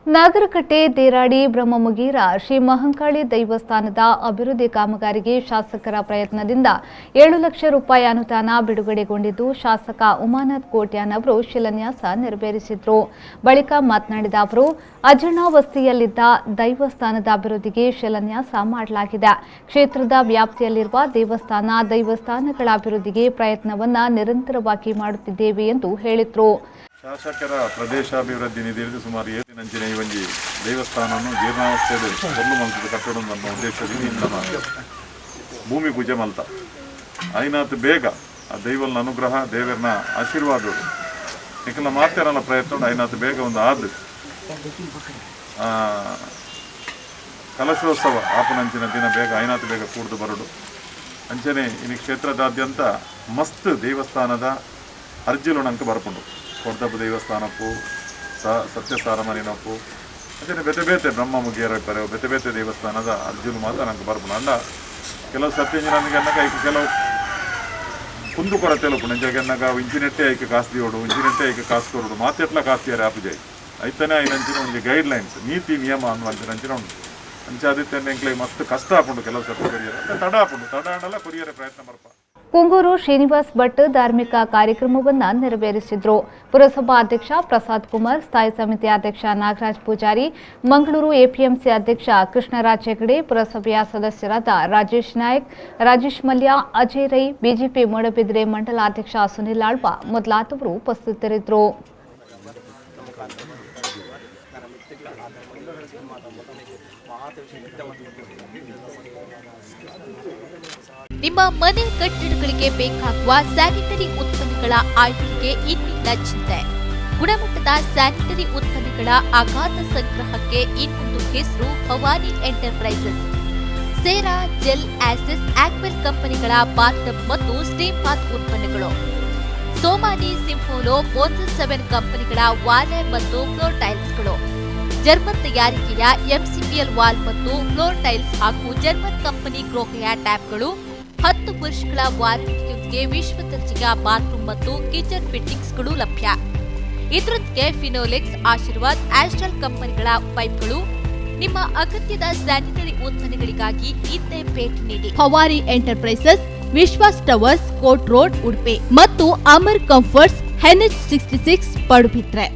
ನಾಗರಕಟ್ಟೆ ದೇರಾಡಿ ಬ್ರಹ್ಮಮುಗೀರ ಶ್ರೀ ಮಹಂಕಾಳಿ ದೇವಸ್ಥಾನದ ಅಭಿವೃದ್ಧಿ ಕಾಮಗಾರಿಗೆ ಶಾಸಕರ ಪ್ರಯತ್ನದಿಂದ 7 ಲಕ್ಷ ರೂಪಾಯಿ ಅನುದಾನ ಬಿಡುಗಡೆಗೊಂಡಿದ್ದು, ಶಾಸಕ ಉಮಾನಾಥ್ ಕೋಟ್ಯಾನ್ ಅವರು ಶಿಲಾನ್ಯಾಸ ನೆರವೇರಿಸಿದರು. ಬಳಿಕ ಮಾತನಾಡಿದ ಅವರು, ಅಜೀರ್ಣಾವಸ್ಥೆಯಲ್ಲಿದ್ದ ದೇವಸ್ಥಾನದ ಅಭಿವೃದ್ಧಿಗೆ ಶಿಲಾನ್ಯಾಸ ಮಾಡಲಾಗಿದೆ. ಕ್ಷೇತ್ರದ ವ್ಯಾಪ್ತಿಯಲ್ಲಿರುವ ದೇವಸ್ಥಾನಗಳ ಅಭಿವೃದ್ಧಿಗೆ ಪ್ರಯತ್ನವನ್ನು ನಿರಂತರವಾಗಿ ಮಾಡುತ್ತಿದ್ದೇವೆ ಎಂದು ಹೇಳಿದರು. ಶಾಸಕರ ಪ್ರದೇಶಾಭಿವೃದ್ಧಿ ನಿಧಿಯಲ್ಲಿ ಸುಮಾರು 7 ಈ ದೇವಸ್ಥಾನವನ್ನು ಜೀರ್ಣಾವಸ್ಥೆಯಲ್ಲಿ ಕೊಲ್ಲು ಮಂತ್ರದ ಕಟ್ಟಡ ನಮ್ಮ ಉದ್ದೇಶದಿಂದ ಭೂಮಿ ಪೂಜೆ ಮಲ್ತ ಐನಾತ್ ಬೇಗ ಆ ದೈವನ ಅನುಗ್ರಹ ದೇವರನ ಆಶೀರ್ವಾದ ನಿಖಲ ಮಾತೇರನ ಪ್ರಯತ್ನ ಐನಾತ್ ಬೇಗ ಒಂದು ಆದ ಕಲಶೋತ್ಸವ ಆಪನಂಚಿನ ದಿನ ಬೇಗ ಐನಾತ್ ಬೇಗ ಕೂಡ್ದು ಬರಡು. ಅಂಚನೆ ಇನ್ನು ಕ್ಷೇತ್ರದಾದ್ಯಂತ ಮಸ್ತ್ ದೇವಸ್ಥಾನದ ಅರ್ಜಿಲು ನಂಗೆ ಬರ್ಪುಂಡು. ಕೊಡ್ದಬ್ಬ ದೇವಸ್ಥಾನಕ್ಕೂ ಸತ್ಯಸಾರಮನಿನಪ್ಪು ಅಂಚನೆ ಬೇತೆ ಬೇತೆ ಬ್ರಹ್ಮ ಮುಗಿಯರ ಬೇತೆ ಬೇತೆ ದೇವಸ್ಥಾನದ ಅರ್ಜುನ ಮಾತ್ರ ನಂಗೆ ಬರ್ಪುಂಡು. ಅಂಡ ಕೆಲವು ಸತ್ಯಂಜನಿಗೆ ಅನ್ನಕ ಐಕೆ ಕೆಲವು ಕುಂದು ಕೊರತೆ ಉಪ್ಪುಂಡು. ಅನ್ನಕ ಇಂಚಿನೆಟ್ಟೆ ಐಕೆ ಕಾಸು ದಿಯೋಡು, ಇಂಚಿನೆಟ್ಟೆ ಐಕೆ ಕಾಸು ಕೊರೋಡು, ಮಾತೆಟ್ಲ ಕಾಸ್ತಿಯಾರೆ ಆಪುಜೈ ಐತನೇ ಐನಂಚಿನ ಒಂದು ಗೈಡ್ ಲೈನ್ಸ್ ನೀತಿ ನಿಯಮ ಅನ್ನುವಂಚಿನ ಉಂಟು. ಅಂಚಾದಿತ್ಯ ಎಂಕ್ಲೆ ಮಸ್ತ್ ಕಷ್ಟ ಆಪುಂಡು ಕೆಲವು ಸರ್ತಿ ಕೊರಿಯರ್ ತಡ ಆಪುಂಡು, ತಡ ಆಂಡಲ ಕೊರಿಯರೆ ಪ್ರಯತ್ನ ಬರ್ಪ. ಕುಂಗೂರು ಶ್ರೀನಿವಾಸ್ ಭಟ್ ಧಾರ್ಮಿಕ ಕಾರ್ಯಕ್ರಮವನ್ನು ನೆರವೇರಿಸಿದರು. ಪುರಸಭಾ ಅಧ್ಯಕ್ಷ ಪ್ರಸಾದ್ ಕುಮಾರ್, ಸ್ಥಾಯಿ ಸಮಿತಿ ಅಧ್ಯಕ್ಷ ನಾಗರಾಜ್ ಪೂಜಾರಿ, ಮಂಗಳೂರು ಎಪಿಎಂಸಿ ಅಧ್ಯಕ್ಷ ಕೃಷ್ಣರಾಜ್ ಹೆಗಡೆ, ಪುರಸಭೆಯ ಸದಸ್ಯರಾದ ರಾಜೇಶ್ ನಾಯ್ಕ್, ರಾಜೇಶ್ ಮಲ್ಯ, ಅಜಯ್ ರೈ, ಬಿಜೆಪಿ ಮೂಡಬಿದ್ರೆ ಮಂಡಲಾಧ್ಯಕ್ಷ ಸುನಿಲ್ ಆಳ್ವ ಮೊದಲಾದವರು ಉಪಸ್ಥಿತರಿದ್ದರು. ನಿಮ್ಮ ಮನೆ ಕಟ್ಟಡಗಳಿಗೆ ಬೇಕಾಗುವ ಸ್ಯಾನಿಟರಿ ಉತ್ಪನ್ನಗಳ ಆಯ್ಕೆಗೆ ಇನ್ನಿಲ್ಲ ಚಿಂತೆ. ಗುಣಮಟ್ಟದ ಸ್ಯಾನಿಟರಿ ಉತ್ಪನ್ನಗಳ ಅಗಾಧ ಸಂಗ್ರಹಕ್ಕೆ ಇನ್ನೊಂದು ಹೆಸರು ಭವಾನಿ ಎಂಟರ್ಪ್ರೈಸಸ್. ಸೇರಾ, ಜೆಲ್, ಆಸಿಸ್, ಆಕ್ವೆಲ್ ಕಂಪನಿಗಳ ಬಾತ್ ಮತ್ತು ಸ್ಟೀಮ್ ಬಾತ್ ಉತ್ಪನ್ನಗಳು, ಸೋಮಾನಿ, ಸಿಂಫೋಲೋ, ಬೋನ್ಸನ್ 7 ಕಂಪನಿಗಳ ವಾಲೆ ಮತ್ತು ಫ್ಲೋರ್ ಟೈಲ್ಸ್ಗಳು, ಜರ್ಮನ್ ತಯಾರಿಕೆಯ ಎಂಸಿಪಿಎಲ್ ವಾಲ್ ಮತ್ತು ಫ್ಲೋರ್ ಟೈಲ್ಸ್ ಹಾಗೂ ಜರ್ಮನ್ ಕಂಪನಿ ಕ್ರೋಕೆಯ ಟ್ಯಾಪ್ಗಳು, 10 ವರ್ಷಗಳ ವಾರಂಟಿಯೊಂದಿಗೆ ವಿಶ್ವ ದರ್ಜೆಯ ಬಾತ್ರೂಮ್ ಮತ್ತು ಕಿಚನ್ ಫಿಟ್ಟಿಂಗ್ಸ್ಗಳು ಲಭ್ಯ. ಇದರೊಂದಿಗೆ ಫಿನೋಲೆಕ್ಸ್, ಆಶೀರ್ವಾದ್, ಆಸ್ಟ್ರಲ್ ಕಂಪನಿಗಳ ಪೈಪ್ಗಳು. ನಿಮ್ಮ ಅಗತ್ಯದ ಸ್ಯಾನಿಟರಿ ಉತ್ಪನ್ನಗಳಿಗಾಗಿ ಇದ್ದೇ ಭೇಟಿ ನೀಡಿ Bhavani enterprises, Vishwas towers, court road, Udupi ಮತ್ತು ಅಮರ್ ಕಂಫರ್ಟ್ಸ್, NH 66, Padubidri.